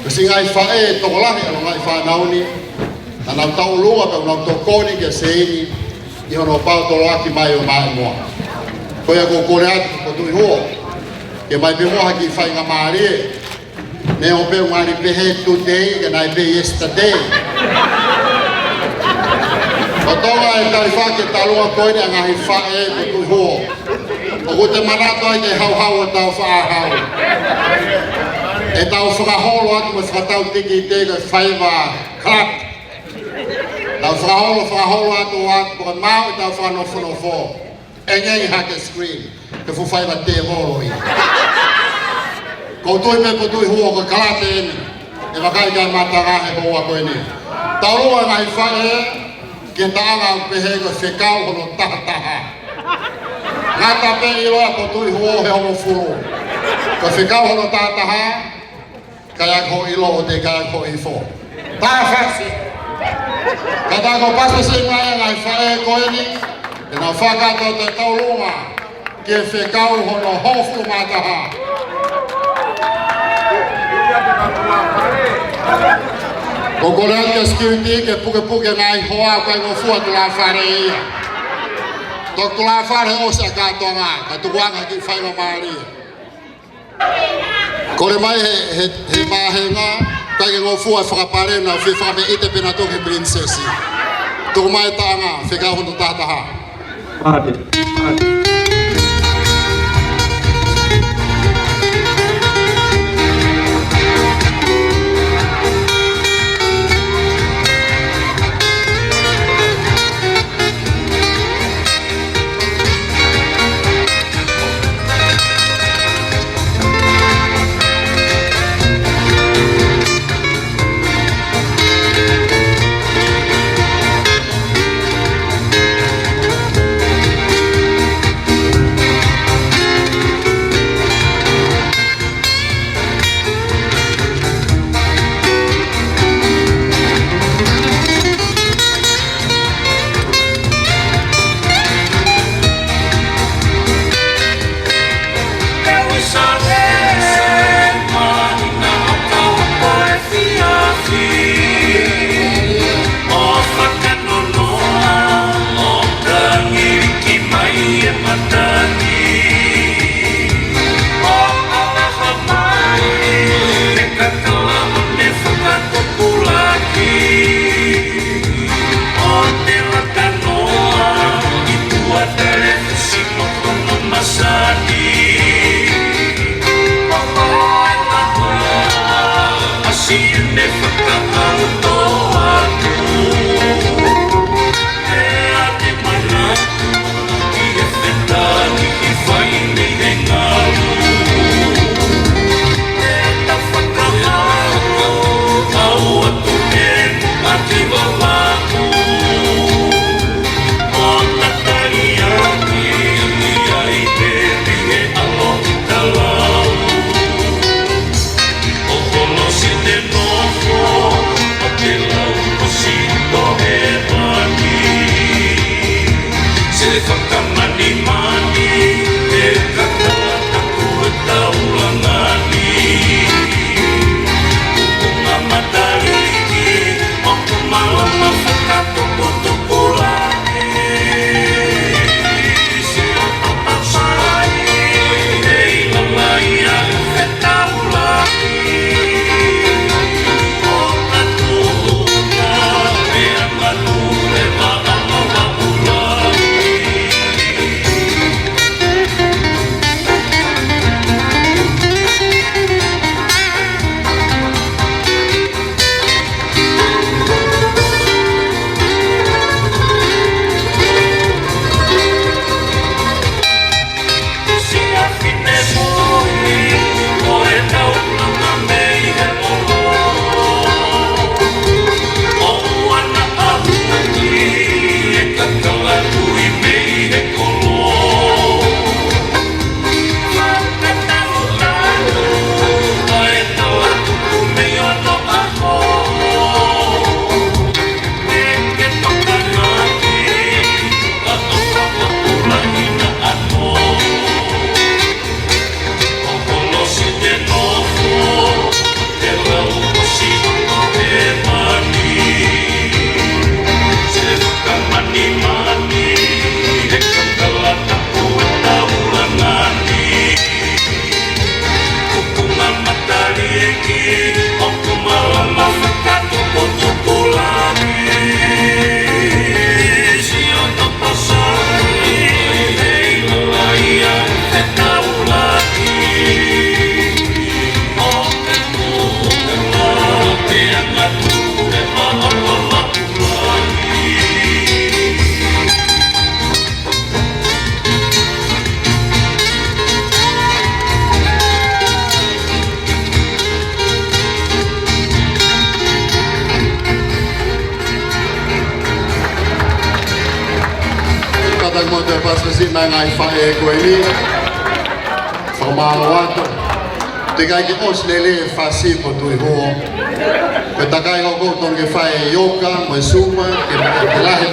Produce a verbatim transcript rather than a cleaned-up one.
Ko siʻi ngaahi faʻē tokolahi ʻa e ngaahi fānau ni, naʻa nau tauʻolunga pea nau tokoni kia Seini ʻi hono paotoloaki mai ʻo Māʻimoa. Ko ia ʻoku ou kole atu, Potuʻi Huo, ke ʻomai pē muʻa ha kiʻi faingamālie. Neongo pē ʻoku ngali pehē today, ka naʻe pē yesterday. Ko e toenga e talifaki e taʻu ko eni ʻa e ngaahi faʻē, Potuʻi Huo, ʻoku te manatu ai ki he hauhau ʻo ʻetau faʻahau. ʻE tau fakaholo atu mo e fakatau tikite ko e faiva club. Tau fakaholo, fakaholo atu, atu, ko e maʻu ʻetau fakanofonofo. ʻE ngei hake screen, ke fuʻu faiva tēvolo ia. Ko e tuʻi pē, Potuʻi Huo, ko e kalate eni. ʻE vakai ki ai e mātanga he houa ko eni. Taulua e ngaahi faʻē ki he taʻanga ʻoku pehē ko e fekau hono tahataha. Ngata pē ʻiloa, Potuʻi Huo, he hongofulu. Ko e fekau hono tahataha, ka ʻikai ke ʻilo ʻoku teʻeki ai ke ʻilo. Tā fasi. Ka tā ko e pasipasi mai e ngaahi faʻē ko eni, ʻe nau fakakātoa ʻetau taulua ki he fekau hono hongofulu mā taha. ʻOku ou kole atu ki he security ke pukepuke e ngaahi hoa, ʻikai ngofua tulafale ia. Toki tulafale ʻosi ʻa e kātoanga, ka tukuange ha kiʻi faingamālie. Kole mai he, he, he vāhenga, ʻikai ke ngofua e fakapale, naʻa nau fie fakameʻite pē nautolu ki he pilinisesi. Tuku mai e taʻanga, fekau hono tahataha. Ate, ate. Ko e pasipasi mai ngaahi faʻē ko eni. Fakamālō atu. Teʻeki ai ke ʻosi lelei e fasi ko Tuʻi Huo. Ko e takai hoko ʻoku tonu ke fai e ioka mo e supa, ke, ke lahi e